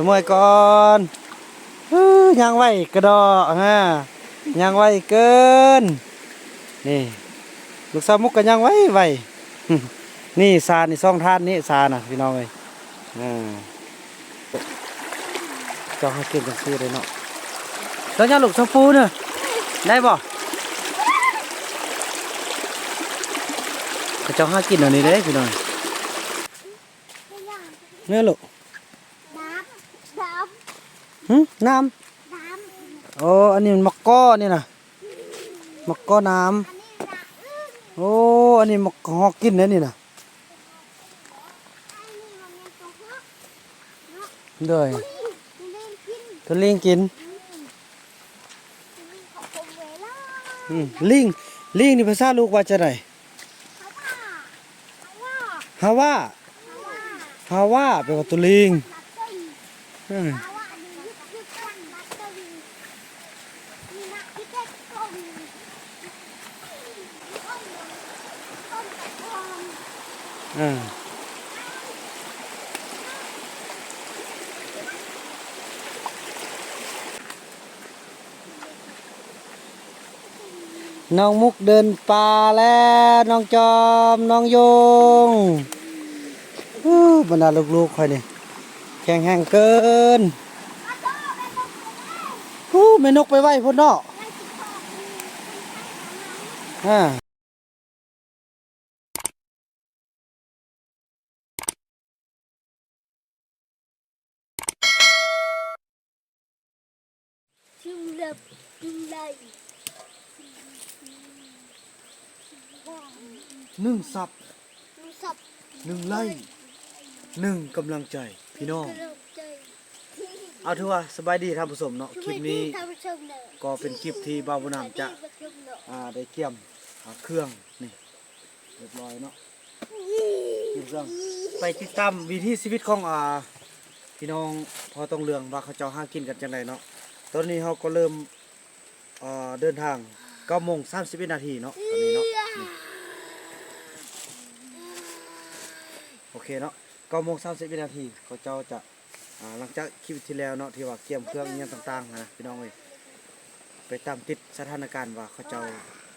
ເມື່ອຍກ່ອນ. ເອີ ຍ່າງໄວກະດອກ ຮະ ຍ່າງໄວເກີນ. ນີ້ ລູກສາວມຸກກໍຍ່າງໄວໆ. ນີ້ສານີ້ ສອງທ່ານນີ້ສານະ ພີ່ນ້ອງເອີຍ. ເອີ ເຈົ້າຫາກິນຈັ່ງຊີ້ເດ້ເນາະ. ເຈົ້າຫຍັງລູກ ຊຳປູນະ ໄດ້ບໍ່? ເຂົາເຈົ້າຫາກິນແນວນີ້ເດ້ພີ່ນ້ອງ. ແມ່ນລູກ ນ້ຳ ນ້ຳ ຫຶ? ນ້ຳ ນ້ຳ ໂອ້ ອັນນີ້ມັນໝາກກໍນີ້ນະ ໝາກກໍນ້ຳ. ອັນນີ້ນະ ໂອ້ ອັນນີ້ໝາກຫອກກິນເດ້ນີ້ນະ. ອັນນີ້ມັນແມ່ນຕົວຫອກເນາະ. ໂດຍ ຕົວລີງ ຕົວລີງກິນ ຕົວລີງກິນ. ອືມ ຕົວລີງເຂົາກົມໄວ້ຫຼາຍ. ອືມ ລີງ ລີງນີ້ພາສາລູກວ່າຈັ່ງໃດ? ຮາວາ ຮາວາ ຮາວາ ແປວ່າຕົວລີງ. ເອີ ເອີ ນ້ອງມຸກເດີນປ່າແລ້ວ ນ້ອງຈອມ ນ້ອງໂຢງ. ອູ້ ບັນດາລູກໆຂ້ອຍນີ້ ແຂງແຮງເກີນ. ອູ້ ແມ່ນົກໄປໄວພຸ້ນເນາະ. ອາ ໜຶ່ງຊັບ ໜຶ່ງໄລ້ ໜຶ່ງກຳລັງໃຈ ພີ່ນ້ອງ. ເອົາ ຖືວ່າສະບາຍດີທ່ານຜູ້ຊົມເນາະ. ຄລິບນີ້ກໍເປັນຄລິບທີ່ບ່າວບຸນນຳຈະ ອ່າ ໄດ້ກຽມ ອ່າ ເຄື່ອງນີ້ ຮຽບຮ້ອຍເນາະ ເກັບເຄື່ອງ. ໄປຕິດຕາມວິຖີຊີວິດຂອງ ອ່າ ພີ່ນ້ອງພໍ່ຕ້ອງເລື່ອງວ່າເຂົາເຈົ້າຫາກິນກັນຈັ່ງໃດເນາະ. ຕອນນີ້ເຮົາກໍເລີ່ມ ເອີ ເດີນທາງ ເກົ້າໂມງສາມສິບເອັດນາທີເນາະ ຕອນນີ້ເນາະ. ນີ້ ໂອເຄເນາະ ເກົ້າໂມງສາມສິບເອັດນາທີ ເຂົາເຈົ້າຈະ ອ່າ ຫຼັງຈາກຄລິບທີ່ແລ້ວເນາະ ທີ່ວ່າກຽມເຄື່ອງອີ່ຫຍັງຕ່າງໆຫັ້ນນະ ພີ່ນ້ອງເອີຍ. ໄປຕາມຕິດສະຖານະການວ່າເຂົາເຈົ້າ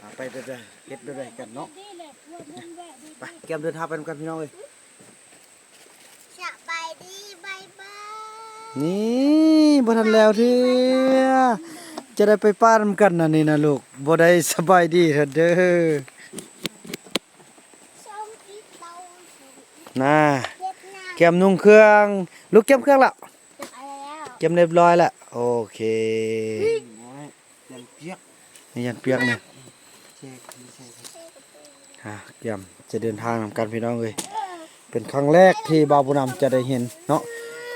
ອ່າ ໄປແບບໃດ ເຮັດແບບໃດກັນເນາະ. ໄປ ກຽມເດີນທາງໄປນຳກັນ ພີ່ນ້ອງເອີຍ. ສະບາຍດີ ບາຍບາຍ. ນີ້ ບໍ່ທັນແລ້ວເທື່ອ ຈະໄດ້ໄປປ່ານຳກັນນະນີ້ນະລູກ. ບໍ່ໄດ້ສະບາຍດີເທື່ອເດີ. ນາ ກຽມນຸ່ງເຄື່ອງ ລູກກຽມເຄື່ອງແລ້ວ ກຽມແລ້ວ ກຽມຮຽບຮ້ອຍແລ້ວ. ໂອເຄ ຢ້ານປຽກ ນີ້ຢ້ານປຽກນີ້. ອ່າ ກຽມຈະເດີນທາງນຳກັນ ພີ່ນ້ອງເອີຍ. ເປັນຄັ້ງແລກທີ່ບ່າວບຸນນຳຈະໄດ້ເຫັນເນາະ.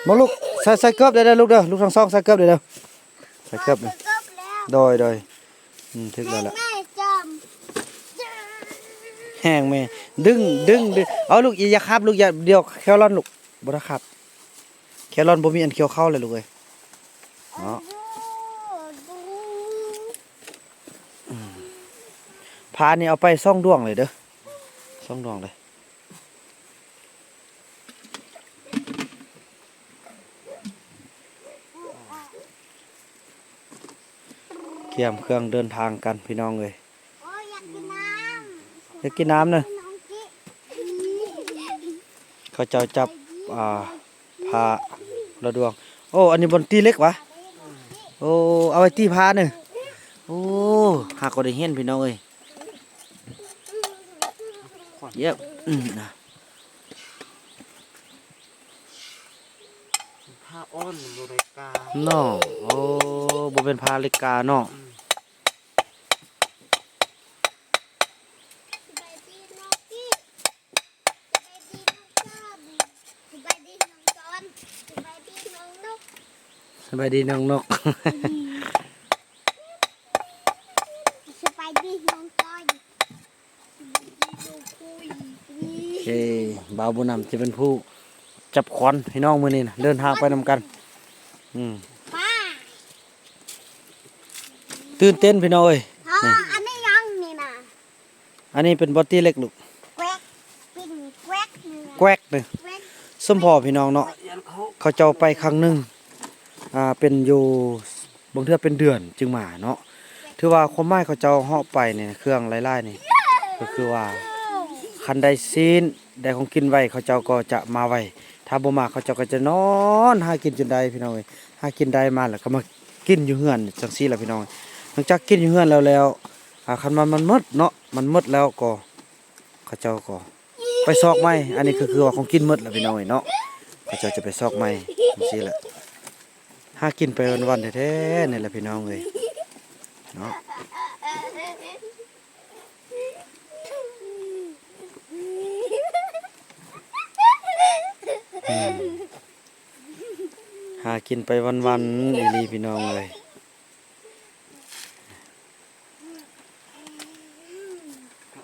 ມາລູກ ໃສ່ ໃສ່ເກີບໄດ້ເດີລູກເດີ ລູກທັງສອງໃສ່ເກີບໄດ້ເດີ. ໃສ່ເກີບ ໃສ່ເກີບແລ້ວ ໂດຍ ໂດຍ. ອືມ ຖືກແລ້ວແຫຼະ ແຮງແມ່ ດຶງ ດຶງ ດຶງ. ເອົາລູກ ຢ່າຂັບລູກ ຢ່າ ດຽວແຂ້ວລ່ອນລູກ ບໍ່ໄດ້ຂັບ ແຂ້ວລ່ອນບໍ່ມີອັນກ່ຽວເຂົ້າເລີຍລູກເອີຍເນາະ. ອືມ ພານີ້ເອົາໄປສອງດວງເລີຍເດີ ສອງດວງເລີຍ. ກຽມເຄື່ອງເດີນທາງກັນ ພີ່ນ້ອງເອີຍ. ໂອ້ຍ ຢາກກິນນ້ຳ ຢາກກິນນ້ຳເນາະ. ນ້ອງຈິ ເຂົາເຈົ້າຈັບ ອ່າ ພາລະດວງ. ໂອ້ ອັນນີ້ບ່ອນຕີເຫຼັກຫວາ? ໂອ້ ເອົາໄວ້ຕີພາເນີ. ໂອ້ ຫາກໍໄດ້ເຫັນ ພີ່ນ້ອງເອີຍ. ເຢັບ ອືມ ນະ ພາອ່ອນ ບໍ່ໄດ້ກາເນາະ. ໂອ້ ບໍ່ແມ່ນພາເຫຼັກກາເນາະ. ອືມ ສະບາຍດີນ້ອງກີ້ ສະບາຍດີນ້ອງຈອມ ສະບາຍດີນ້ອງຈອນ ສະບາຍດີນ້ອງນົກ ສະບາຍດີນ້ອງນົກ ອືມ ສະບາຍດີນ້ອງຈອຍ. ໂອເຄ ບ່າວບຸນນຳຈະເປັນຜູ້ຈັບຂວັນ ພີ່ນ້ອງ ມື້ນີ້ນະ ເດີນທາງໄປນຳກັນ. ອືມ ຕື່ນເຕັ້ນ ພີ່ນ້ອງເອີຍ. ນີ້ ອັນນີ້ຫຍັງນີ້ນະ? ອັນນີ້ເປັນບ່ອນຕີເຫຼັກລູກ. ແກວກ ເປັນແກວກນີ້ນະ ແກວກນີ້. ແກວກ ສົມພໍ ພີ່ນ້ອງເນາະ ເຂົາເຈົ້າໄປຄັ້ງໜຶ່ງ ອ່າ ເປັນຢູ່ ບາງເທື່ອເປັນເດືອນຈຶ່ງມາເນາະ. ຖືວ່າຄວາມໝາຍເຂົາເຈົ້າເຫາະໄປນີ້ ເຄື່ອງຫຼາຍໆນີ້ ກໍຄືວ່າ ຄັນໄດ້ຊີ້ນ ໄດ້ຂອງກິນໄວ ເຂົາເຈົ້າກໍຈະມາໄວ, ຖ້າບໍ່ມາເຂົາເຈົ້າກໍຈະນອນຫາກິນຈົນໄດ້ພີ່ນ້ອງເອີຍ. ຫາກິນໄດ້ມາແລ້ວກໍມາກິນຢູ່ເຮືອນຈັ່ງຊີ້ລະພີ່ນ້ອງ. ຫຼັງຈາກກິນຢູ່ເຮືອນແລ້ວ ແລ້ວ ອ່າ ຄັນວ່າມັນໝົດເນາະ ມັນໝົດແລ້ວກໍ ເຂົາເຈົ້າກໍໄປຊອກໃໝ່. ອັນນີ້ກໍຄືວ່າຂອງກິນໝົດແລ້ວພີ່ນ້ອງເອີຍເນາະ, ເຂົາເຈົ້າຈະໄປຊອກໃໝ່ຈັ່ງຊີ້ແຫຼະ. ຫາກິນໄປວັນໆແທ້ໆນີ້ແຫຼະພີ່ນ້ອງເອີຍເນາະ. ອືມ ຫາກິນໄປວັນໆອີ່ຫຼີພີ່ນ້ອງເອີຍ.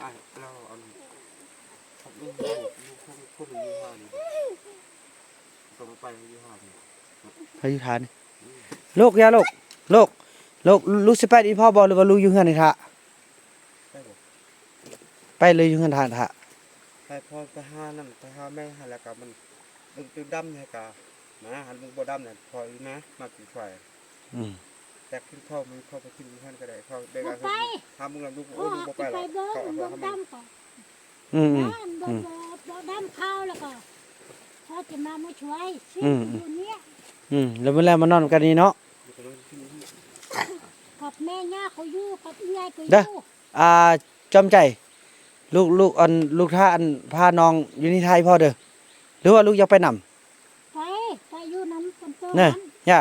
ອ້າຍ ລາວອັນ ຢູ່ ຢູ່ ຢູ່ ຢູ່ຫ້າງນີ້ ຕ້ອງໄປຢູ່ຫ້າງນີ້ ໃຜຢູ່ທ່ານີ້? ອືມ ລູກ ຢ່າລູກ ລູກ ລູກ ລູກຊິໄປນຳອີ່ພໍ່ບໍ່ ຫຼືວ່າລູກຢູ່ເຮືອນນີ້ຖ້າ? ໄປບໍ່? ໄປເລີຍ ຢູ່ເຮືອນທ່ານຖ້າ. ໄປພໍໄປຫານັ້ນ ໄປຫາແມ່ຫັ້ນ ແລ້ວກໍມັນ ເບິ່ງຕື່ມດຳໃຫ້ກະ ນະ ຫັ້ນເບິ່ງບໍ່ດຳນັ້ນ ພໍອີກນະ ມາກິນຂ້ອຍ. ອືມ ແຕ່ກິນເຂົ້າ ມັນເຂົ້າໄປກິນຢູ່ຫັ້ນກໍໄດ້ ເຂົ້າໄດ້ ບໍ່ໄປ ຖາມເບິ່ງນຳລູກ ໂອ້ຍ ລູກບໍ່ໄປແລ້ວ ເຂົ້າຫາມັນ ດຳກໍ ອືມໆ ນະ ບໍ່ ອືມ ບໍ່ ບໍ່ດຳເຂົ້າແລ້ວກໍ ເຂົາຈະມາ ມາຊ່ວຍ ອືມ ຢູ່ນີ້ ອືມ ແລ້ວມື້ແລງມານອນກັນນີ້ເນາະ ກັບແມ່ຍ່າເຂົາຢູ່ ກັບເອື້ອຍເຂົາຢູ່ ເດີ ອ່າ ຈອມໃຈ ລູກ ລູກ ອັນ ລູກຖ້າ ອັນ ພານ້ອງຢູ່ນີ້ຖ້າອີ່ພໍ່ເດີ ຫຼືວ່າລູກຢາກໄປນຳ? ໄປ ໄປຢູ່ນຳຄົນໂຕ ນະ ຫັ້ນ ຢ່າ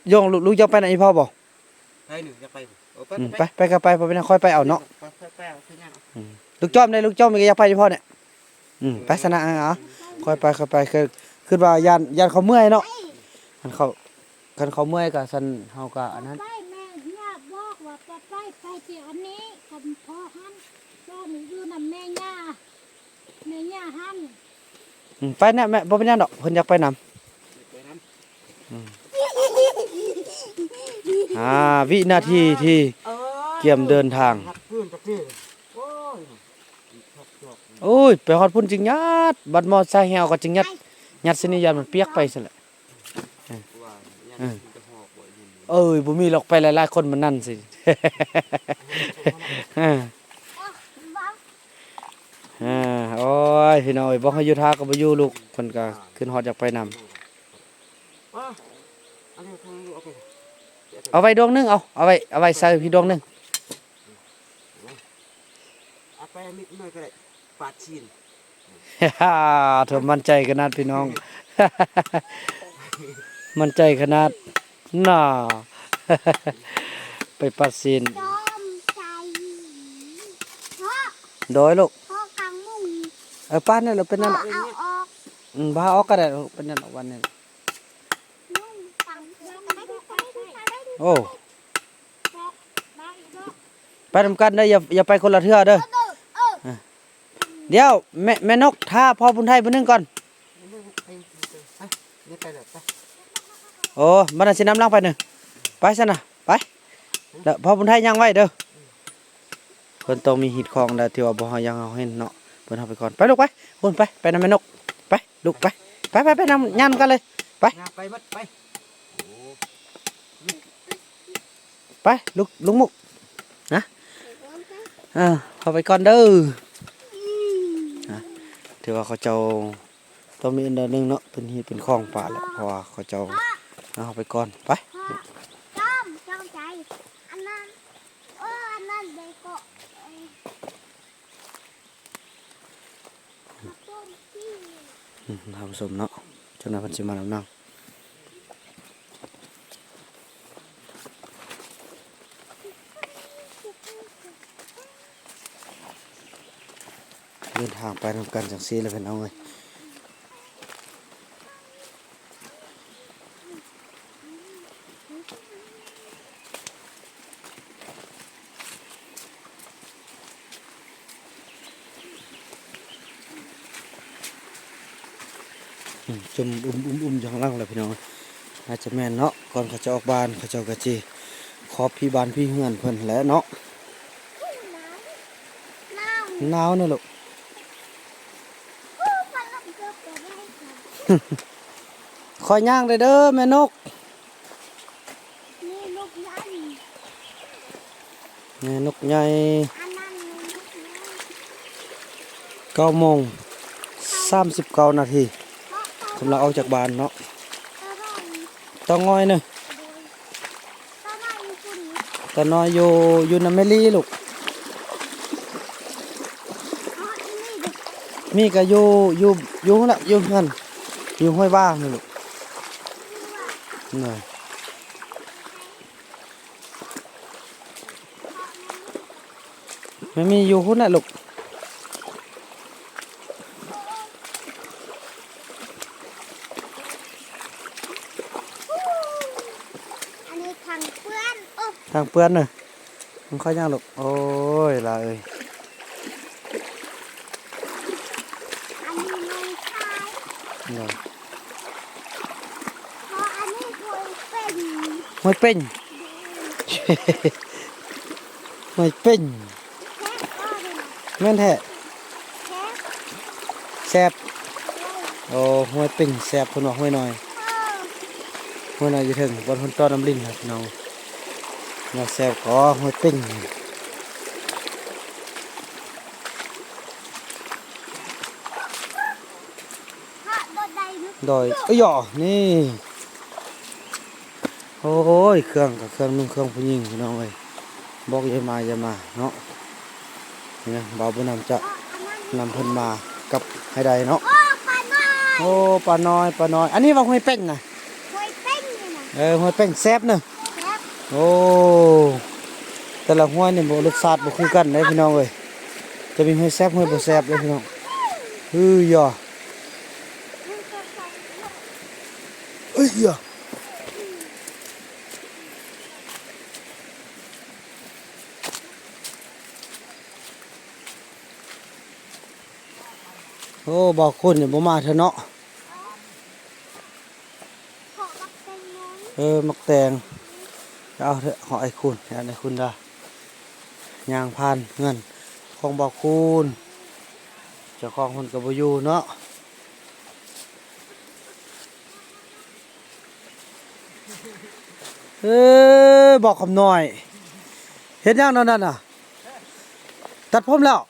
ໂຢງ ລູກ ລູກຢາກໄປນຳອີ່ພໍ່ບໍ່? ໄປໜຶ່ງ ຢາກໄປ ເອີ ໄປ ອືມ ໄປ ໄປ ໄປກໍໄປ ບໍ່ເປັນຫຍັງ ຄ່ອຍໄປເອົາເນາະ ໄປ ໄປ ໄປ ໄປ ອືມ ລູກຈອມເດ້ ລູກຈອມກໍຢາກໄປນຳອີ່ພໍ່ນີ້ ອືມ ໄປຊະນະ ເອົາ ເອົາ ຄ່ອຍໄປ ຄ່ອຍໄປ ຄື ຄິດວ່າຢ້ານ ຢ້ານເຂົາເມື່ອຍເນາະ ຄັນເຂົາ ຄັນເຂົາເມື່ອຍກໍຊັ້ນ ເຮົາກໍອັນນັ້ນ ໄປ ແມ່ຍ່າບອກວ່າໄປ ໄປ ໄປທີ່ອັນນີ້ ກັບພໍ່ຫັ້ນ ເຈົ້ານີ້ຢູ່ນຳແມ່ຍ່າ ແມ່ຍ່າຫັ້ນ ອືມ ໄປນະແມ່ ບໍ່ເປັນຫຍັງດອກ ເພິ່ນຢາກໄປນຳ ໄປນຳ ອືມ ຫ້າວິນາທີທີ່ ເອີ ກຽມເດີນທາງ ໂອ້ຍ ໂອ້ຍ ໄປຮອດພຸ້ນຈຶ່ງຍັດ ບັດມໍໃສ່ແຮ້ວກໍຈຶ່ງຍັດ ຍັດຊະນິດ ຢ້ານມັນປຽກໄປຊັ້ນແຫຼະ. ເອີ ເອີ ບໍ່ມີຫຼອກ ໄປຫຼາຍໆຄົນມັນນັ້ນຊິ ເອີ ເອີ ໂອ້ຍ ພີ່ນ້ອງເອີຍ ບອກໃຫ້ຢູ່ຖ້າກໍບໍ່ຢູ່ ລູກເພິ່ນກໍຄຶດຮອດຢາກໄປນຳ ເອົາໄວ້ດວງໜຶ່ງ ເອົາ ເອົາໄວ້ ເອົາໄວ້ໃສ່ພີ້ດວງໜຶ່ງ ເອົາໄປມິດໜ້ອຍກໍໄດ້ ປາດຊີ້ນ ເຖິງໝັ້ນໃຈຂະໜາດພີ່ນ້ອງ ໝັ້ນໃຈຂະໜາດ ໜ້າ ໄປປາດຊີ້ນ ໂດຍລູກ ເອີ ປາດນັ້ນລະ ເປັນນັ້ນລະ ອືມ ບໍ່ເອົາອອກກໍໄດ້ ເປັນນັ້ນລະ ວັນນີ້ ໂອ້ ໄປນຳກັນເດີ ຢ່າ ຢ່າໄປຄົນລະເທື່ອເດີ ດຽວ ແມ່ ແມ່ນົກ ຖ້າພໍ່ບຸນໄທຜູ້ໜຶ່ງກ່ອນ ໂອ້ ບັດນັ້ນຊິນຳຫຼັງໄປເນີ ໄປຊັ້ນນະ ໄປ ແລ້ວພໍ່ບຸນໄທຍ່າງໄວເດີ ເພິ່ນຕ້ອງມີຮີດຄອງໃດທີ່ວ່າບໍ່ເຮົາ ຢາກເຮົາເຫັນເນາະ ເພິ່ນເຮົາໄປກ່ອນ ໄປລູກໄປ ພຸ້ນໄປ ໄປນຳແມ່ນົກ ໄປລູກໄປ ໄປ ໄປ ໄປນຳ ຍ່າງນຳກັນເລີຍ ໄປ ຍ່າງໄປໝົດ ໄປ ໄປ ລູກ ລູກມຸກ ນະ ເອີ ເຂົ້າໄປກ່ອນເດີ ນະ ຖືວ່າເຂົາເຈົ້າຕ້ອງມີອັນໃດໜຶ່ງເນາະ ເປັນຮີດເປັນຄອງປະແຫຼະ ເພາະວ່າເຂົາເຈົ້າ ເອົາເຂົ້າໄປກ່ອນ ໄປ ຈ້ອມ ຈ້ອມໃຈ ອັນນັ້ນ ເອີ ອັນນັ້ນໄດ້ເກາະ ອືມ ທ່ານຜູ້ຊົມເນາະ ເຈົ້າໜ້າເພິ່ນຊິມານຳນາງ ເດີນທາງໄປນຳກັນຈັ່ງຊີ້ແຫຼະພີ່ນ້ອງເອີຍ. ອືມ ຈຸ່ມອຸ້ມໆໆຢູ່ຂ້າງຫຼັງແຫຼະພີ່ນ້ອງ ໜ້າຈະແມ່ນເນາະ ກ່ອນເຂົາຈະອອກບ້ານ ເຂົາເຈົ້າກໍຊິຂອບຜີບ້ານຜີເຮືອນເພິ່ນແຫຼະເນາະ ໜາວເນາະລູກ ຂ້ອຍຍ່າງໄດ້ເດີແມ່ນົກ. ແມ່ນົກໃຫຍ່ ເກົ້າໂມງສາມສິບເກົ້ານາທີ ກຳລັງອອກຈາກບ້ານເນາະ. ເຕົາງອຍເນາະ. ເຕົານ້ອຍຢູ່ ຢູ່ນຳແມ່ລີລູກ. ມີກະຢູ່ ຢູ່ ຢູ່ຫັ້ນລະ ຢູ່ເຮືອນ ຢູ່ຫ້ວຍວ່າງນີ້ລູກ. ໂດຍ. ມັນມີຢູ່ພຸ້ນແຫຼະລູກ. ອັນນີ້ຖັງເປື້ອນ ໂອ້ ຖັງເປື້ອນເນາະ. ມັນຄ່ອຍຍ່າງລູກ. ໂອ້ຍ ຫຼາເອີຍ. ອັນນີ້ແມ່ນຊາຍ ໂດຍ. ເພາະອັນນີ້ຫ້ວຍເປັ້ງ ຫ້ວຍເປັ້ງ ຫ້ວຍເປັ້ງ. ແຊບບໍ່ເດນະ? ແມ່ນແທ້ ແຊບ ແຊບ. ໂອ້ ໂອ້ ຫ້ວຍເປັ້ງແຊບ ເພິ່ນວ່າຫ້ວຍນ້ອຍ. ເອີ ຫ້ວຍນ້ອຍຢູ່ເທິງ ບ່ອນເພິ່ນຕໍ່ນ້ຳລິນນະພີ່ນ້ອງ. ວ່າແຊບກໍຫ້ວຍເປັ້ງ. ໂດຍ ເອີຍ ນີ້ ໂອ້ຍ ເຄື່ອງກໍເຄື່ອງນຸ່ງເຄື່ອງຜູ້ຍິງພີ່ນ້ອງເອີຍ. ບອກຢາມາ ຢ່າມາເນາະ. ນີ້ນະ ບ່າວບຸນນຳຈະນຳເພິ່ນມາກັບໃຫ້ໄດ້ເນາະ. ໂອ້ ປານ້ອຍ ໂອ້ ປານ້ອຍ ປານ້ອຍ. ອັນນີ້ວ່າຫ້ວຍເປັ້ງນະ? ຫ້ວຍເປັ້ງນີ້ນະ. ເອີ ຫ້ວຍເປັ້ງແຊບເນາະ. ແຊບ. ໂອ້ ແຕ່ລະຫ້ວຍນີ້ບໍ່ ລົດຊາດບໍ່ຄືກັນເດ້ພີ່ນ້ອງເອີຍ. ຈະມີຫ້ວຍແຊບ ຫ້ວຍບໍ່ແຊບເດ້ພີ່ນ້ອງ. ເອີຍ ເອີຍ. ໂອ້ ບ່າວຄູນນີ້ບໍ່ມາເທື່ອເນາະ. ເພາະບັກແຕງນ້ອຍ ເອີ ໝາກແຕງ. ເອົາເຖາະ ເອົາອ້າຍຄູນ ໃຫ້ອ້າຍຄູນດາ. ຍ່າງຜ່ານເຮືອນຂອງບ່າວຄູນ ເຈົ້າຂອງເພິ່ນກໍບໍ່ຢູ່ເນາະ. ເອີ ບ່າວຄຳນ້ອຍ ເຮັດຫຍັງແນວນັ້ນນະ? ຕັດຜົມແລ້ວ?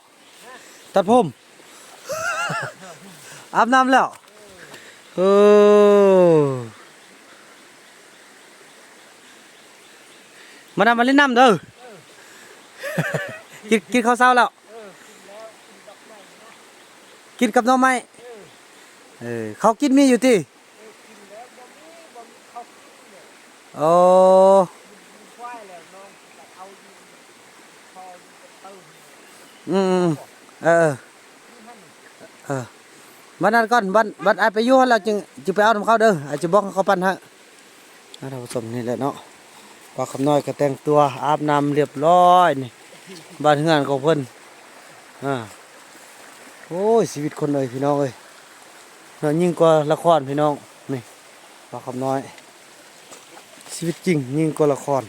ຕັດຜົມ ອາບນ້ຳແລ້ວ. ເອີ ມານຳ ມາຫຼິ້ນນຳເດີ. ກິນ ກິນເຂົ້າເຊົ້າແລ້ວ? ກິນກັບໜໍ່ໄມ້. ເອີ ເຂົ້າກິນມີຢູ່ຕິ? ໂອ້ ອືມ ເອີ ເອີ ບັດນັ້ນກ່ອນ ບັດ ບັດອ້າຍໄປຢູ່ຫັ້ນແລ້ວ ຈຶ່ງ ຈຶ່ງໄປເອົານຳເຂົາເດີ. ອ້າຍຈະບອກໃຫ້ເຂົາປັ່ນໃຫ້. ທ່ານຜູ້ຊົມ ນີ້ແຫຼະເນາະ ບ່າວຄຳນ້ອຍກໍແຕ່ງຕົວອາບນ້ຳລຽບຮ້ອຍນີ້ ບ້ານເຮືອນຂອງເພິ່ນ. ອາ ໂອ້ຍ ຊີວິດຄົນເອີຍ ພີ່ນ້ອງເອີຍ ເນາະ ຍິ່ງກວ່າລະຄອນ ພີ່ນ້ອງ. ນີ້ ບ່າວຄຳນ້ອຍ ຊີວິດຈິງຍິ່ງກວ່າລະຄອນ.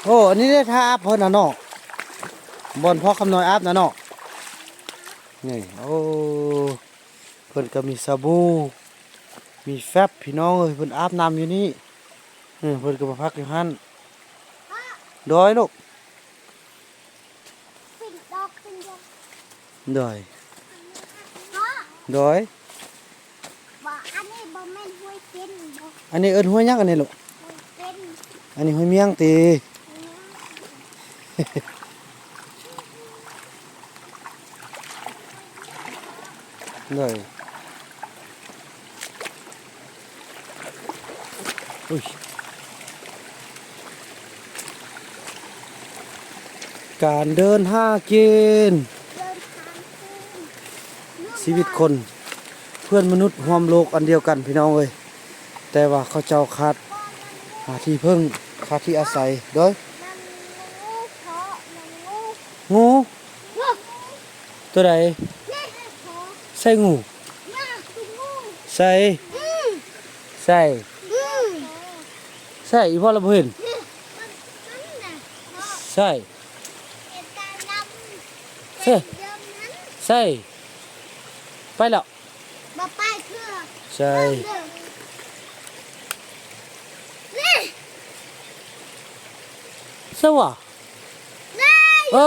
ໂອ້ ອັນນີ້ເດ້ ທ່າອາບເພິ່ນນະເນາະ ບ່ອນພໍ່ຄຳນ້ອຍອາບນະເນາະ. ນີ້ ໂອ້ ເພິ່ນກໍມີສະບູ ມີແຟບ ພີ່ນ້ອງເອີຍ ເພິ່ນອາບນ້ຳຢູ່ນີ້. ເອີ ເພິ່ນກໍມາພັກຢູ່ຫັ້ນ. ໂດຍລູກ. ໂດຍ ໂດຍ. ບໍ່ ອັນນີ້ບໍ່ແມ່ນຫ້ວຍເປັນບໍ່? ອັນນີ້ເອີ້ນຫ້ວຍຫຍັງອັນນີ້ລູກ? ຫ້ວຍເປັນ. ອັນນີ້ຫ້ວຍມຽງຕິ? ໂດຍ. ອຸ້ຍ ການເດີນຫາກິນ ຊີວິດຄົນ ເພື່ອນມະນຸດຮ່ວມໂລກອັນດຽວກັນ ພີ່ນ້ອງເອີຍ ແຕ່ວ່າເຂົາເຈົ້າຂາດ ອາ ທີ່ເພິ່ງ ຂາດທີ່ອາໄສ. ໂດຍ ງູ ງູ ໂຕໃດ? ໃສງູ? ໃສ? ໃສ? ໃສ? ອີ່ພໍ່ລະບໍ່ເຫັນ? ໃສ? ໃສ? ໃສ? ໃສ ໄປແລ້ວ ບໍ່ໄປເທື່ອ ໃສ ເດີ ນີ້ ໃສຫວາ ນີ້ ໂອ້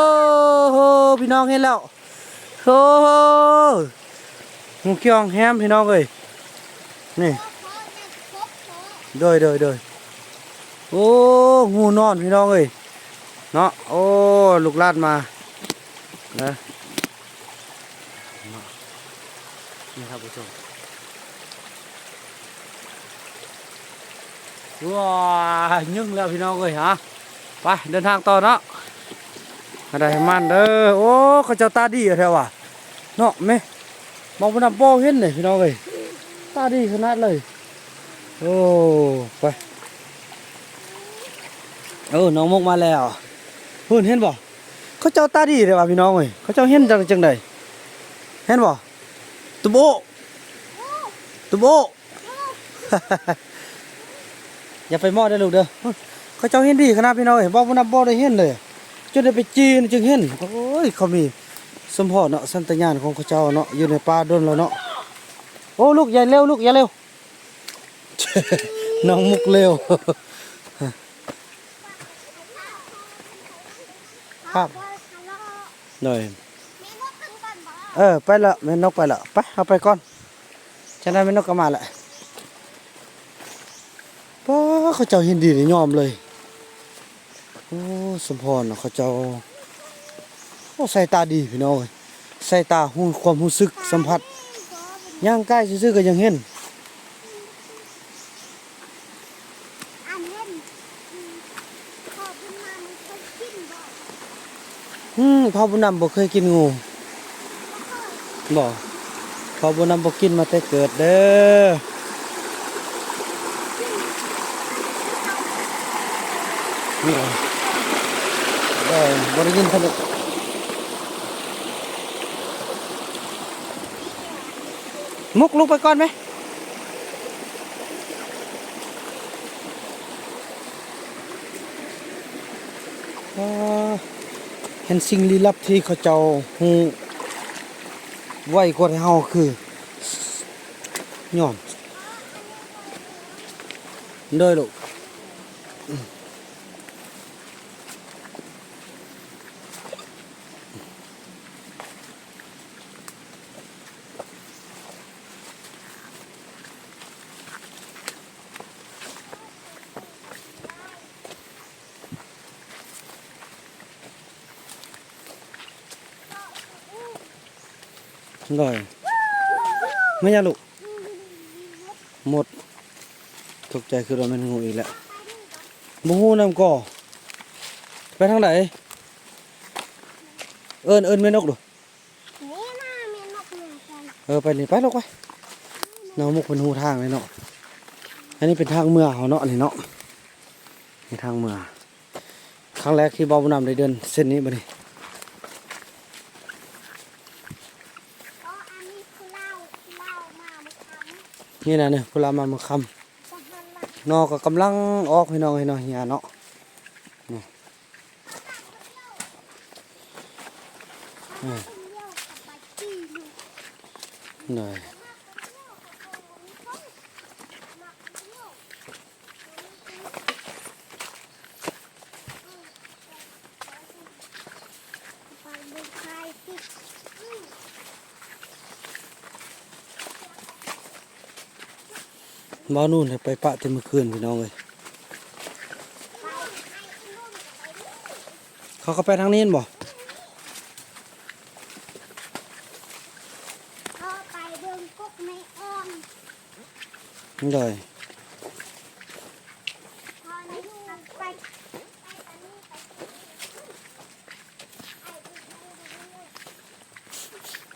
ໂຫ ພີ່ນ້ອງເຫັນແລ້ວ ໂອ້ໂຫ ງູກ່ຽວຫາງແຮມ ພີ່ນ້ອງເອີຍ ນີ້ ໂດຍ ໂດຍ ໂດຍ ໂອ້ ງູນອນ ພີ່ນ້ອງເອີຍ ເນາະ ໂອ້ ລູກຫຼານມາ ນະ ນີ້ ທ່ານຜູ້ຊົມ ວ້າ ຍຶ່ງແລ້ວ ພີ່ນ້ອງເອີຍ ຮະ ໄປ ເດີນທາງຕໍ່ເນາະ ໃຫ້ໄດ້ໃຫ້ມັນເດີ ໂອ້ ເຂົາເຈົ້າຕາດີແທ້ຫວາ ເນາະ ແມ່ ມອງໄປນຳບໍ່ເຫັນເດ້ ພີ່ນ້ອງເອີຍ ຕາດີຂະໜາດເລີຍ ໂອ້ ໄປ ເອີ ນ້ອງມຸກມາແລ້ວ ພຸ້ນ ເຫັນບໍ່? ເຂົາເຈົ້າຕາດີເດ້ວ່າ ພີ່ນ້ອງເອີຍ ເຂົາເຈົ້າເຫັນຈັ່ງ ຈັ່ງໃດ ເຫັນບໍ່? ຕຸບໂອ້ ຕຸບໂອ້ ຢ່າໄປເໝາະເດີລູກເດີ ເຂົາເຈົ້າເຫັນດີຂະໜາດ ພີ່ນ້ອງເອີຍ ບໍ່ ບໍ່ນັບບໍ່ໄດ້ເຫັນເລີຍ ຈົນໄດ້ໄປຈີ່ຈຶ່ງເຫັນ ໂອ້ຍ ເຂົາມີສົມພໍເນາະ ສັນຕະຍານຂອງເຂົາເຈົ້າເນາະ ຢູ່ໃນປ່າດົນແລ້ວເນາະ ໂອ້ ລູກ ຢ່າເລັວ ລູກ ຢ່າເລັວ ນ້ອງມຸກເລັວ ຄັບ ໂດຍ ເອີ ໄປລະ ແມ່ນົກໄປລະ ໄປ ເຮົາໄປກ່ອນ ຈັ່ງໃດແມ່ນົກກໍມາລະ ປ້າ ເຂົາເຈົ້າເຫັນດີນີ້ຍອມເລີຍ ໂອ້ ສົມພອນເນາະ ເຂົາເຈົ້າ ໂອ້ ສາຍຕາດີ ພີ່ນ້ອງເອີຍ ສາຍຕາຮູ້ ຄວາມຮູ້ສຶກ ສຳຜັດ ຍ່າງໃກ້ຊື່ໆ ກໍຍັງເຫັນ ອັນເຫັນ ອືມ ພໍ່ບຸນນຳເຄີຍກິນບໍ່? ອືມ ພໍ່ບຸນນຳບໍ່ເຄີຍກິນງູ ບໍ່ ພໍ່ບຸນນຳບໍ່ກິນມາແຕ່ເກີດເດີ ເອີ ບໍ່ໄດ້ຍິນເພິ່ນ ມຸກ ລຸກໄປກ່ອນໄໝ? ເອີ ເຫັນສິ່ງລີ້ລັບທີ່ເຂົາເຈົ້າຮູ້ໄວກວ່າເຮົາຄື ຍ້ອນ ໂດຍລູກ ໂດຍ ແມ່ນຫຍັງລູກ? ມົດ ຕົກໃຈ ຄິດວ່າແມ່ນງູອີກແລ້ວ ບໍ່ຮູ້ນຳກໍ ໄປທາງໃດ? ເອີ້ນ ເອີ້ນແມ່ນົກດູ. ນີ້ນະ ແມ່ນົກມາໄກ ເອີ ໄປນີ້ ໄປລູກໄປ ນ້ອງມຸກເພິ່ນຮູ້ທາງເລີຍເນາະ ອັນນີ້ເປັນທາງເມືອເຮົາເນາະ ອັນນີ້ເນາະ ນີ້ທາງເມືອ ຄັ້ງແລກທີ່ບ່າວບຸນນຳໄດ້ເດີນເສັ້ນນີ້ບັດນີ້ ນີ້ນະ ນີ້ຜູ້ລາວມາມື້ຄ່ຳ ນອກໍກຳລັງອອກ ພີ່ນ້ອງເອີຍເນາະ ເຮຍເນາະ ນີ້ ອືມ ໂດຍ ບ່າວນູນໄດ້ໄປປະແຕ່ມື້ຄືນ ພີ່ນ້ອງເອີຍ ເຂົາກໍໄປທາງນີ້ແມ່ນບໍ່? ເຂົາໄປເບິ່ງກົກໃນອ່ອງ ໂດຍ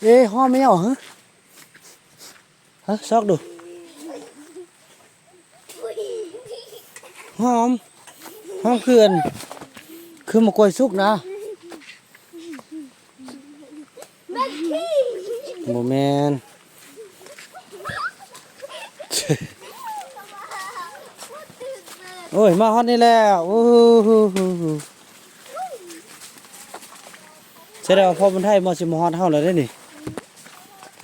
ເອ ຫອມແມ່ຫຍັງຫະ? ຮະ ຊອກດູ ຫອມ ຫອມຄືອັນ ຄືໝາກກ້ວຍສຸກນະ ບໍ່ແມ່ນ ໂອ້ຍ ມາຮອດນີ້ແລ້ວ ໂອ້ໂຫ ສະແດງວ່າພໍ່ບຸນໄທມາ ຊິມາຮອດເຮົາແລ້ວເດ້ນີ້.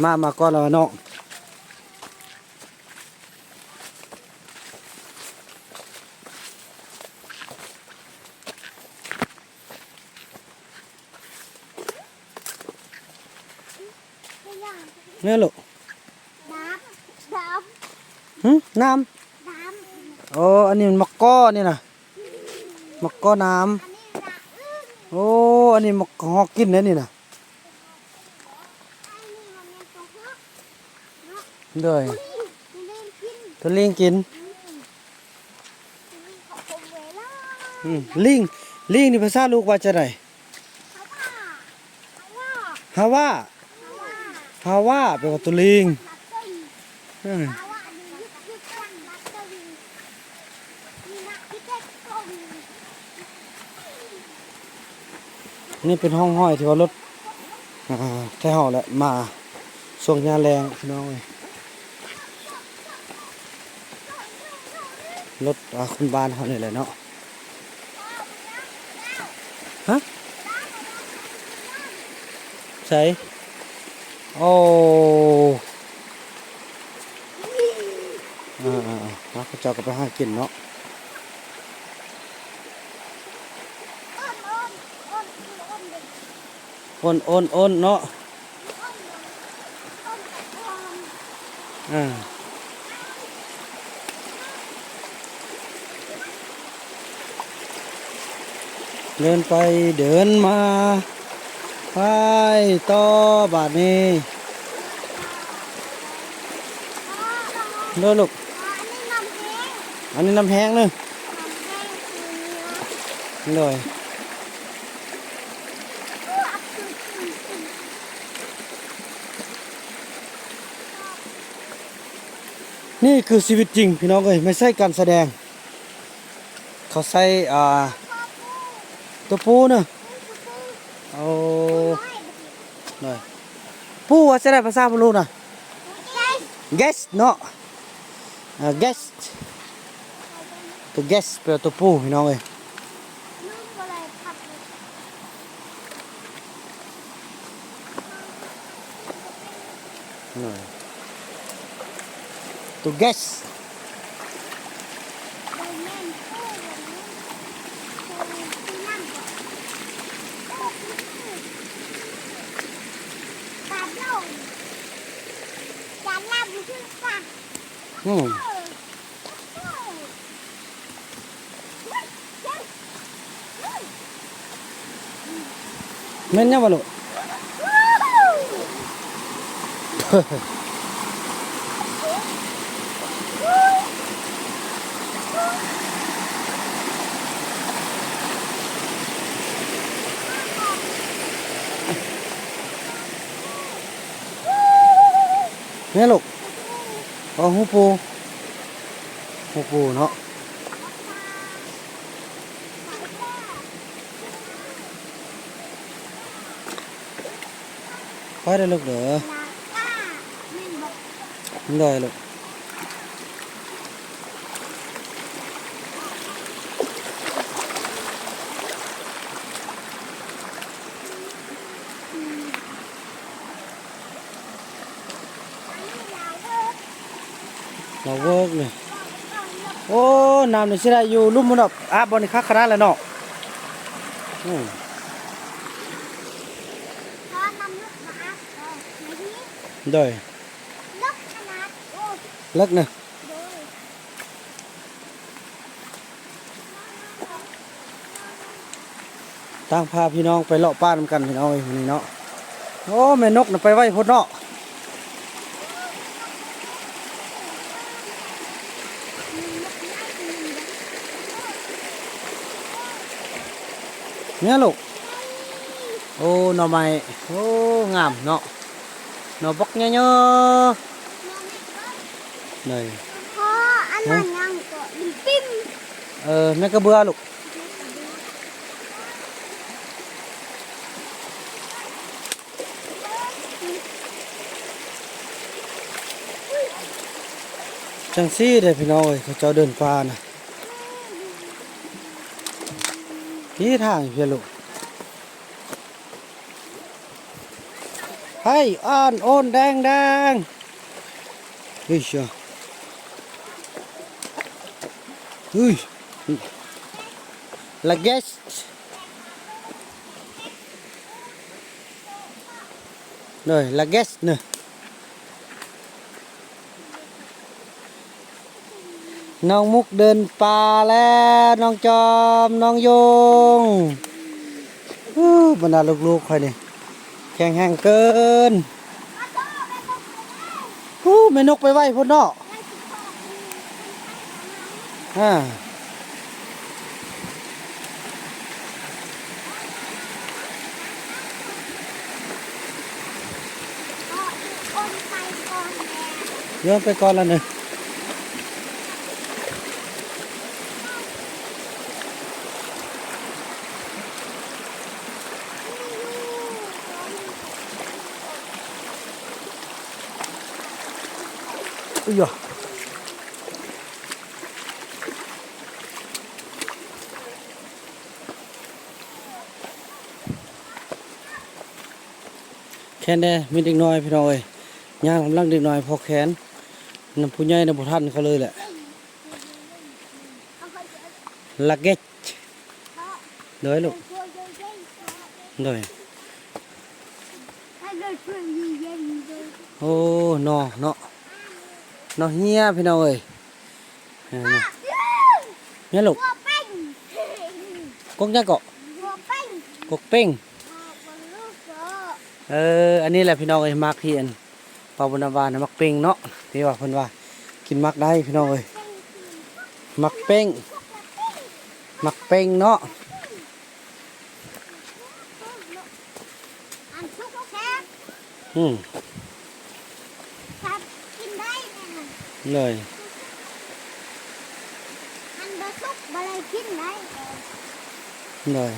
ມາ ມາກ່ອນແລ້ວນ້ອງ. ແມ່ນລູກ. ດຳ ດຳ ຫື? ນ້ຳ ດຳ. ໂອ້ ອັນນີ້ມັນໝາກກໍນີ້ນະ ໝາກກໍນ້ຳ. ອັນນີ້ລະອຶ້ງ. ໂອ້ ອັນນີ້ໝາກຮອກກິນເດ້ນີ້ນະ. ອັນນີ້ມັນແມ່ນຕົວຮອກເນາະ. ໂດຍ ຕົວລີງກິນ ຕົວລີງກິນ. ອືມ ອືມ ລີງ ລີງນີ້ພາສາລູກວ່າຈັ່ງໃດ? ຮາວາ ຮາວາ ຮາວາ ແປວ່າຕົວລີງ. ເອີ ນີ້ເປັນຮ່ອງຮອຍທີ່ວ່າລົດ ອ່າ ໄທເຮົາແຫຼະ ມາຊ່ວງຍາມແລງ ພີ່ນ້ອງເອີຍ. ລົດ ອ່າ ຄົນບ້ານເຮົານີ້ແຫຼະເນາະ. ຮະ? ໃສ? ໂອ້ ເອີໆໆ ມາ ເຂົາເຈົ້າກໍໄປຫາກິນເນາະ. ໂອນໆໆ ເນາະ. ເອີ ເດີນໄປເດີນມາ ໄປຕໍ່ບາດນີ້. ເດີລູກ. ອັນນີ້ນ້ຳແຮງເດີ. ໂດຍ. ນີ້ຄືຊີວິດຈິງ ພີ່ນ້ອງເອີຍ ບໍ່ໃຊ້ການສະແດງ. ເຂົາໃຊ້ ອ່າ ຕົວປູນະ. ໂອ້ ໂດຍ. ປູວ່າຈັ່ງໃດພາສາພະລຸນະ? ເກສ ເນາະ. ອ່າ ເກສ ຕົວເກສ ແປວ່າຕົວປູ ພີ່ນ້ອງເອີຍ. ໂດຍ ຕົວເກສ. ອືມ. ແມ່ນຫຍັງວະລູກ? ແມ່ນລູກ. ອໍ ຫູປູ ຫູປູເນາະ. ໄປເດີລູກເດີ. ໂດຍລູກ. ລາວເວີກນີ້. ໂອ້ ນ້ຳນີ້ຊິໄດ້ຢູ່ລຸ່ມພຸ້ນດອກ. ອາບບ່ອນນີ້ຄັກຂະໜາດແຫຼະເນາະ. ອືມ. ໂດຍ. ເລິກນະ. ໂດຍ. ຕ່າງພາພີ່ນ້ອງໄປເລາະປ່ານຳກັນ ພີ່ນ້ອງເອີຍ ມື້ນີ້ເນາະ. ໂອ້ ແມ່ນົກນະໄປໄວໂພດເນາະ. ແມ່ນລູກ. ໂອ້ ໜໍ່ໄມ້ ໂອ້ ງາມເນາະ. ໜໍ່ບັກໃຫຍ່ເນາະ. ນີ້ ພໍ່ ອັນນັ້ນຫຍັງເກາະ ລິມປິມ. ເອີ ແມ່ນກະເບືອລູກ. ຈັ່ງຊີ້ເດ້ພີ່ນ້ອງເອີຍ ເຂົາເຈົ້າເດີນປ່ານະ. ນີ້ທາງເພິ່ນລູກ. ໄພອ່ອນໂອນແດງໆ ເຮີ້ຍ ເຮີ້ຍ ລາເກສ ໂດຍ ລາເກສເນາະ. ນ້ອງມຸກເດີນປ່າແລ້ວ ນ້ອງຈອມ ນ້ອງໂຢງ. ອູ້ ບັນດາລູກໆຂ້ອຍນີ້ ແຂງແຮງເກີນ. ອູ້ ແມ່ນົກໄປໄວໂພດເນາະ. ອາ ໂຍນໄປກ່ອນລະໜຶ່ງ. ອຸຍຢາ ແຄນແດ່ ມີເດັກນ້ອຍພີ່ນ້ອງເອີຍ ຍ່າງນຳຫຼັງເດັກນ້ອຍພໍແຄນ ນຳຜູ້ໃຫຍ່ນະບໍ່ທັນເຂົາເລີຍແຫຼະ. ລາເກດ ໂດຍລູກ ໂດຍ. ໂອ້ ໜໍ່ເນາະ ໜໍ່ເຮຍພີ່ນ້ອງເອີຍ. ເອີ ແມ່ລູກ ກົກຫຍັງເກາະ? ກົກເປັງ. ເອີ ອັນນີ້ແຫຼະພີ່ນ້ອງເອີຍ ໝາກທີ່ອັນ ປາບຸນນາວານະ ໝາກເປັງເນາະ ທີ່ວ່າເພິ່ນວ່າກິນໝາກໄດ້ພີ່ນ້ອງເອີຍ ໝາກເປັງ ໝາກເປັງເນາະ. ອັນສຸກແທ້ ອືມ ຄັບ ກິນໄດ້ແນ່ນອນ ເລີຍ ອັນບໍ່ສຸກບໍ່ໄດ້ກິນໄດ້ ເລີຍ.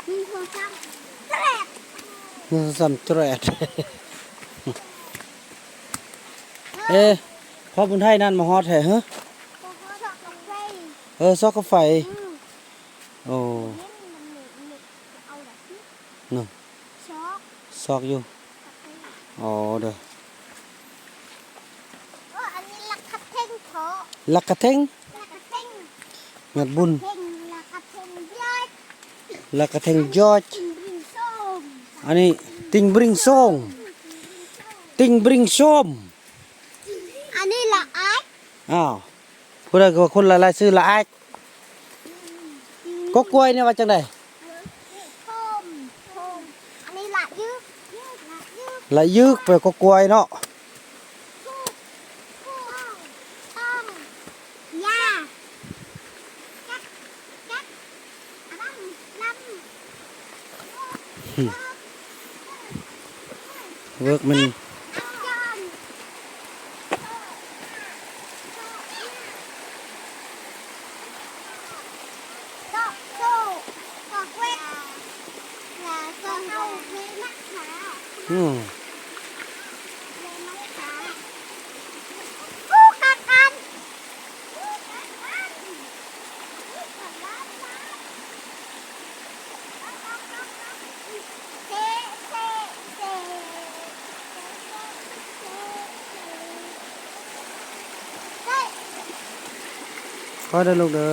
ໜຶ່ງ ສອງ ສາມ ແຕຣດ ໜຶ່ງ ສອງ ສາມ ແຕຣດ. ເອ ພໍ່ບຸນໄທນັ້ນມາຮອດແທ້ເຮີ. ເອີ ຊອກກາໄຟ ອືມ ໂອ້ ເນາະ ຊອກຢູ່ ອໍ ເດີ ເອີ ອັນນີ້ລັກກະເທັງເທາະ ລັກກະເທັງ ລັກກະເທັງ ຍອດບຸນ ເທັງ ລັກກະເທັງ ຍອດ ລັກກະເທັງ ຍອດ ຕິ່ງບຣິງໂຊມ ອັນນີ້ຕິ່ງບຣິງໂຊມ ຕິ່ງບຣິງໂຊມ ອັນນີ້ລະອາຍ ອ້າວ ຜູ້ໃດກໍຄົນລະລາຍຊື່ລະອາຍ. ກົກກ້ວຍນີ້ວ່າຈັ່ງໃດ? ໂພມ ໂພມ ອັນນີ້ລະຍຶກ ລະຍຶກ ລະຍຶກ ແປວ່າກົກກ້ວຍເນາະ. ຖືກ ຖືກຕ້ອງ ຕ້ອງ ຢ່າ ຈັກ ຈັກ ລຳ ລຳ. ເວີກມັນ ອືມ ພໍເດີລູກເດີ.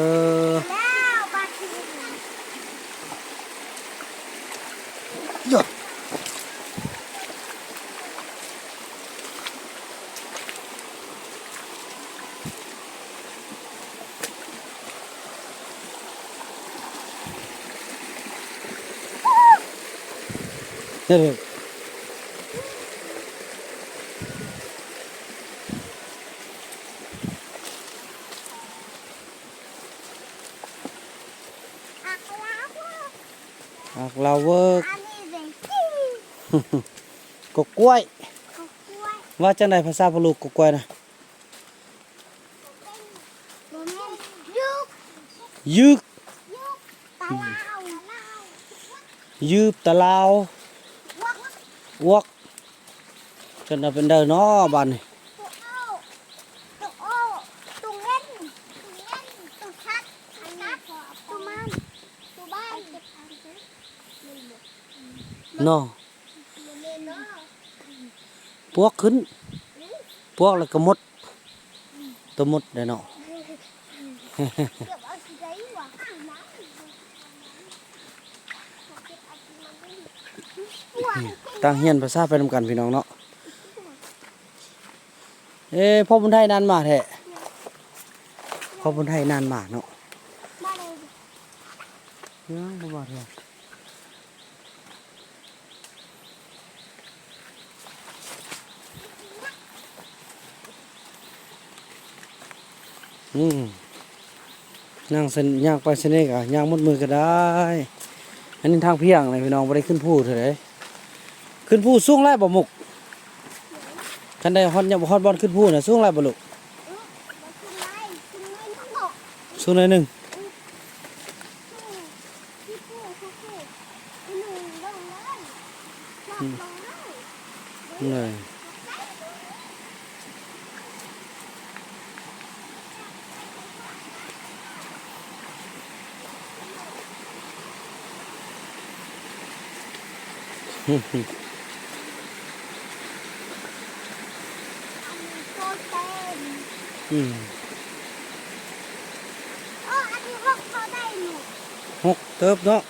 ອັກລາວເວີກ ອັນນີ້ເດ ກົກກ້ວຍ ກົກກ້ວຍ ວ່າຈັ່ງໃດພາສາພໍ່ລູກ ກົກກ້ວຍນະ? ບໍ່ແມ່ນ ຍຶກ ຍຶກ ຍຶກ ຕາລາວ ຢືບຕາລາວ ອວກ ເປັນເດີເນາະບາດນີ້. ເນາະ ປວກຂຶ້ນ ປວກແລ້ວກໍໝົດ ໂຕໝົດໄດ໋ເນາະ. ຕ່າງຮຽນພາສາໄປນຳກັນພີ່ນ້ອງເນາະ. ເອີ ພໍ່ບຸນໄທນານມາແທ້ ພໍ່ບຸນໄທນານມາເນາະ. ຍັງບໍ່ມາເທື່ອ. ອືມ ຍ່າງເສັ້ນ ຍ່າງໄປເສັ້ນນີ້ກະຍ່າງໝົດມື້ກະໄດ້. ອັນນີ້ທາງພຽງເລີຍພີ່ນ້ອງ ບໍ່ໄດ້ຂຶ້ນພູເທື່ອໃດ. ຂຶ້ນພູສູງຫຼາຍບໍ່ມຸກ? ຄັນໄດ້ຮອດ ຮອດບ່ອນຂຶ້ນພູນະ ສູງຫຼາຍບໍ່ລູກ? ສູງໜ້ອຍໜຶ່ງ. ອືມ ເລີຍ ອືມ ຫົກເຕີບເນາະ.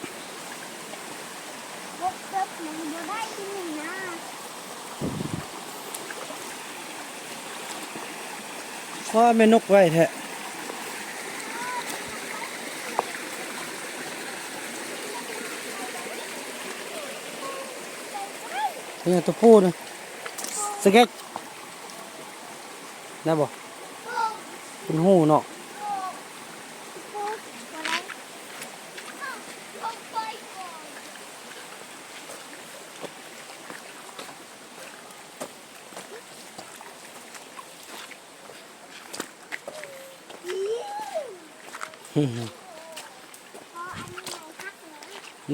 ວ້າ ແມ່ນົກໄວແທ້. ເປັນຫຍັງຕົວຜູ້ນະ ສະເກັດ ໄດ້ບໍ່? ເປັນຫູເນາະ.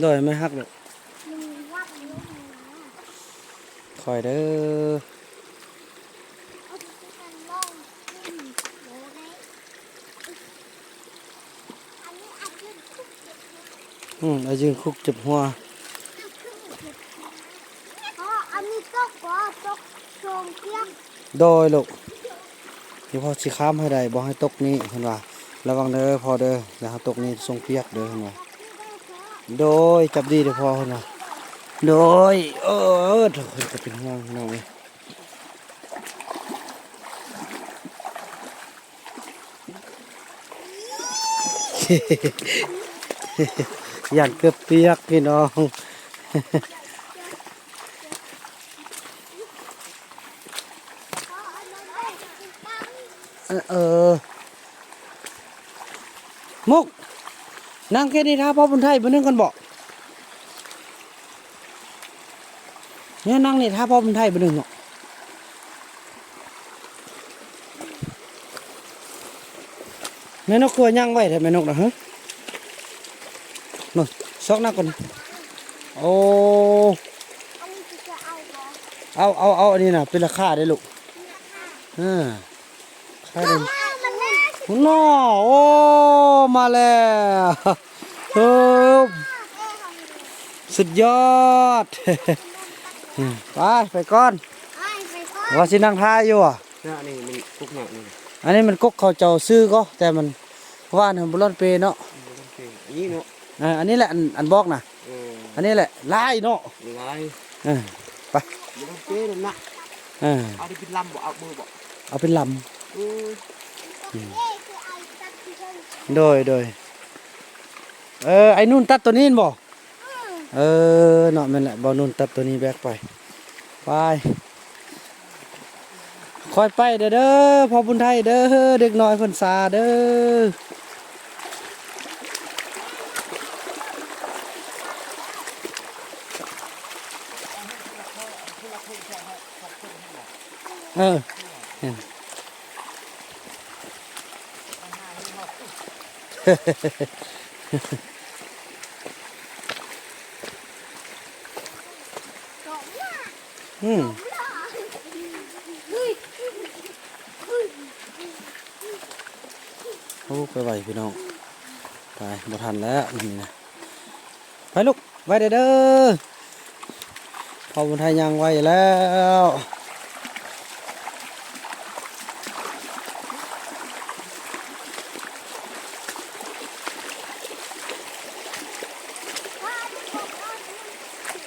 ໂດຍ ໄມ້ຫັກໂລດ. ຄ່ອຍເດີ. ອືມ ອາຢືນຄຸກເຈັບຫົວ. ອໍ ອັນນີ້ຕົກບໍ່? ຕົກໂຊງປຽກ. ໂດຍລູກ ເດີພໍ່ຊິຂ້າມໃຫ້ໄດ້ ບໍ່ໃຫ້ຕົກນີ້ ເພິ່ນວ່າ. ລະວັງເດີພໍ່ເດີ ຢ່າໃຫ້ຕົກນີ້ ຊົງປຽກເດີ ເພິ່ນວ່າ. ໂດຍ ຈັບດີເດີພໍ່ ເພິ່ນວ່າ. ໂດຍ ເອີ ເອີ ເພິ່ນກໍເປັນຫ່ວງພີ່ນ້ອງເອີຍ. ຢ້ານເກືອບປຽກພີ່ນ້ອງ. ເອີ ເອີ ມຸກ ນັ່ງແຄ່ນີ້ຖ້າພໍ່ບຸນໄທບາດໜຶ່ງກ່ອນເບາະ. ແມ່ນັ່ງນີ້ຖ້າພໍ່ບຸນໄທບາດໜຶ່ງເນາະ. ແມ່ນົກຄືວ່າຍ່າງໄວແທ້ແມ່ນົກນະ. ເບິ່ງ ຊອກນັ່ງກ່ອນ. ໂອ້ ເອົາ ເອົາ ເອົາ ອັນນີ້ນະ ຕີລາຄາເດ້ລູກ. ເອີ ເນາະ ໂອ້ ມາແລ້ວ. ເອີ ສຸດຍອດ. ໄປ ໄປກ່ອນ. ວ່າຊິນັ່ງຖ້າຢູ່ຫວາ. ອັນນີ້ມັນກົກຫຍັງນີ້? ອັນນີ້ມັນກົກເຂົາເຈົ້າຊື້ກໍ ແຕ່ມັນ ເພາະວ່າມັນບໍ່ລ້ອນເປເນາະ. ອັນນີ້ເນາະ. ເອີ ອັນນີ້ແຫຼະ ອັນ ອັນບອກນະ. ເອີ ອັນນີ້ແຫຼະ ຫຼາຍເນາະ. ຫຼາຍ. ເອີ ໄປ ບໍ່ເປັນນະ. ເອີ ເອົາໄດ້ເປັນລຳບໍ່? ເອົາເບີບໍ່? ເອົາເປັນລຳ. ເອີ ອືມ ໂດຍ ໂດຍ. ເອີ ໄອ້ນຸ່ນຕັດໂຕນີ້ແມ່ນບໍ່? ອືມ ເອີ ເນາະ ແມ່ນແຫຼະ ບ່າວນຸ່ນຕັດໂຕນີ້ແບກໄປ. ໄປ ຄ່ອຍໄປເດີ ເດີ ພໍ່ບຸນໄທເດີ ເດັກນ້ອຍເພິ່ນຊາເດີ. ເອີ ເອີ. ອືມ ໂອ້ ໄປໄວພີ່ນ້ອງ ຕາຍ ບໍ່ທັນແລ້ວນີ້ນະ ໄປລູກ ໄວແດ່ເດີ ພໍ່ບຸນໄທຍ່າງໄວແລ້ວ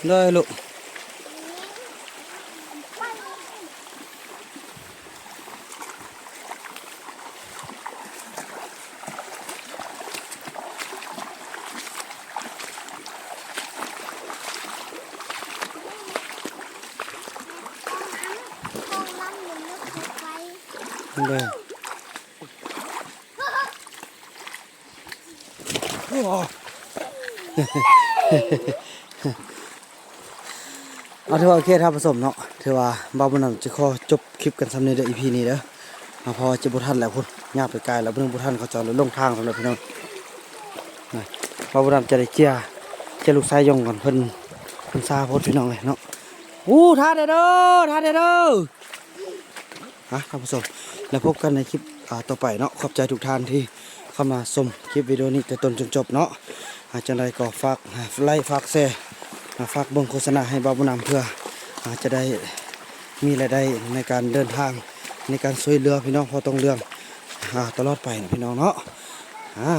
ເດີລູກ. ເດີ. ເອົາ ຖືວ່າໂອເຄທ່ານຜູ້ຊົມເນາະ ຖືວ່າບ່າວບຸນນຳຈະຂໍຈົບຄລິບກັນສ່ຳນີ້ເດີ ອີພີນີ້ເດີ ເພາະວ່າຈະບໍ່ທັນແລ້ວພຸ້ນ ຍາວໄປໄກແລ້ວ ເບິ່ງບໍ່ທັນເຂົາເຈົ້າລົງທາງສຳລັບພີ່ນ້ອງ ບ່າວບຸນນຳຈະໄດ້ເຈຍ ເຈຍລູກຊາຍຍົງກ່ອນ ເພິ່ນ ເພິ່ນຊາໂພດພີ່ນ້ອງເອີຍເນາະ ອູ້ ທ່າແດ່ເດີ ທ່າແດ່ເດີ. ອ່ະ ທ່ານຜູ້ຊົມ ແລ້ວພົບກັນໃນຄລິບ ອ່າ ຕໍ່ໄປເນາະ ຂອບໃຈທຸກທ່ານທີ່ເຂົ້າມາຊົມຄລິບວິດີໂອນີ້ແຕ່ຕົ້ນຈົນຈົບເນາະ ອ່າ ຈັ່ງໃດກໍຝາກ ອ່າ ໄລ ຝາກແຊ ອ່າ ຝາກເບິ່ງໂຄສະນາໃຫ້ບ່າວບຸນນຳ ເພື່ອ ອ່າ ຈະໄດ້ມີລາຍໄດ້ໃນການເດີນທາງ ໃນການຊ່ວຍເຫຼືອພີ່ນ້ອງພໍ່ຕົງເຫຼືອງ ອ່າ ຕະຫຼອດໄປເນາະ ພີ່ນ້ອງເນາະ ອ່າ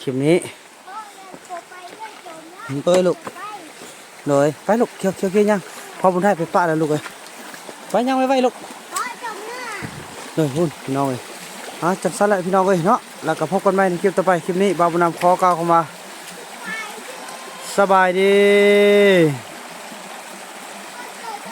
ຄລິບນີ້ ໂດຍລູກ ໂດຍ ໄປລູກ ຂຽວໆໆຍ່າງ ພໍ່ບຸນໄທໄປປະແລ້ວລູກເອີຍ ໄປຍ່າງໄວໆລູກ ໂດຍພຸ້ນພີ່ນ້ອງເອີຍ ອ່າ ຈັ່ງຊັ້ນແຫຼະພີ່ນ້ອງເອີຍເນາະ ແລ້ວກໍພົບກັນໃໝ່ໃນຄລິບຕໍ່ໄປ ຄລິບນີ້ບ່າວບຸນນຳຂໍກ່າວຄຳວ່າ ສະບາຍດີ.